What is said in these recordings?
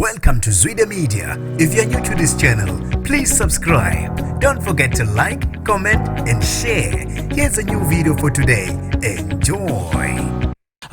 Welcome to Zwida Media. If you're new to this channel, please subscribe. Don't forget to like, comment, and share. Here's a new video for today. Enjoy.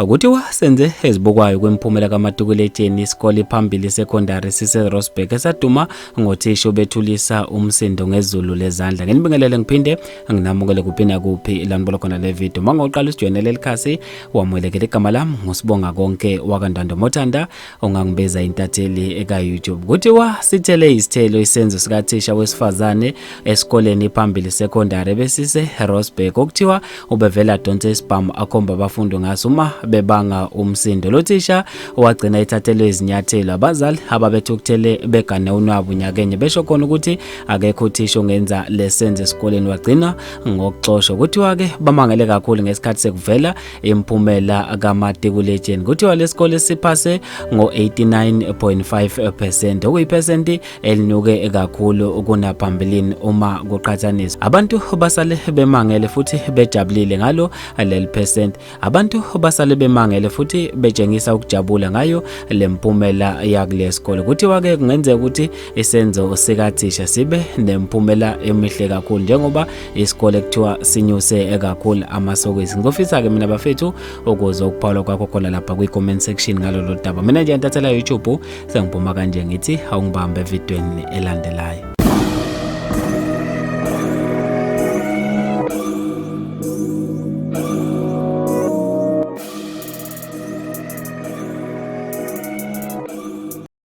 Kuthiwa senze ezibukwayo kwimiphumela kamatikuletsheni isikole phambili secondary sise-Rossburgh esaduma ngothisha obethulisa umsindo ngezulu lezandla. Nginibingelele ngiphinde nginamukele kuphi nakuphi la nibona khona le video. Uma ngoqala usijoyinele leli khasi wamukelekile. Igama lami nguSibonga Konke wakaNdwandwe Mothanda, ungangibiza intatheli eka-YouTube. Kuthiwa sithele isithelo isenzo sikathisha wesifazane esikoleni phambili secondary besise Rossburgh, okuthiwa ubevela adonse isibhamu akhomba abafundi ngaso uma bebanga umsindo. Lo thisha wagcina ethathelwe izinyathelo. Abazali ababethukuthele begane unwabu nyakenye besho khona ukuthi akekho uthisha ongenza lesenzo esikoleni, wagcina ngokuxoshwa. Kuthiwa-ke bamangele kakhulu ngesikhathi sekuvela imiphumela kamatikuletsheni. Kuthiwa lesikole siphase ngo-89.5%, okuyiphesenti elinyuke kakhulu kunaphambilini uma kuqhathaniswa. Abantu basale bemangele futhi bejabulile ngalo leli phesenti. Abantu basale bemangele futhi betshengisa ukujabula ngayo le mphumela yakule sikole. Kuthiwa-ke kungenzeka ukuthi isenzo sikathisha sibe nemphumela emihle kakhulu njengoba isikole kuthiwa sinyuse kakhulu amasokisi. Ngizofisa-ke mina bafethu ukuze ukuphawula kwakho khona lapha kwi-comment section ngalolu daba. Mina nje ntathela YouTube sengiphuma kanje, ngithi awungibambe evidweni elandelayo.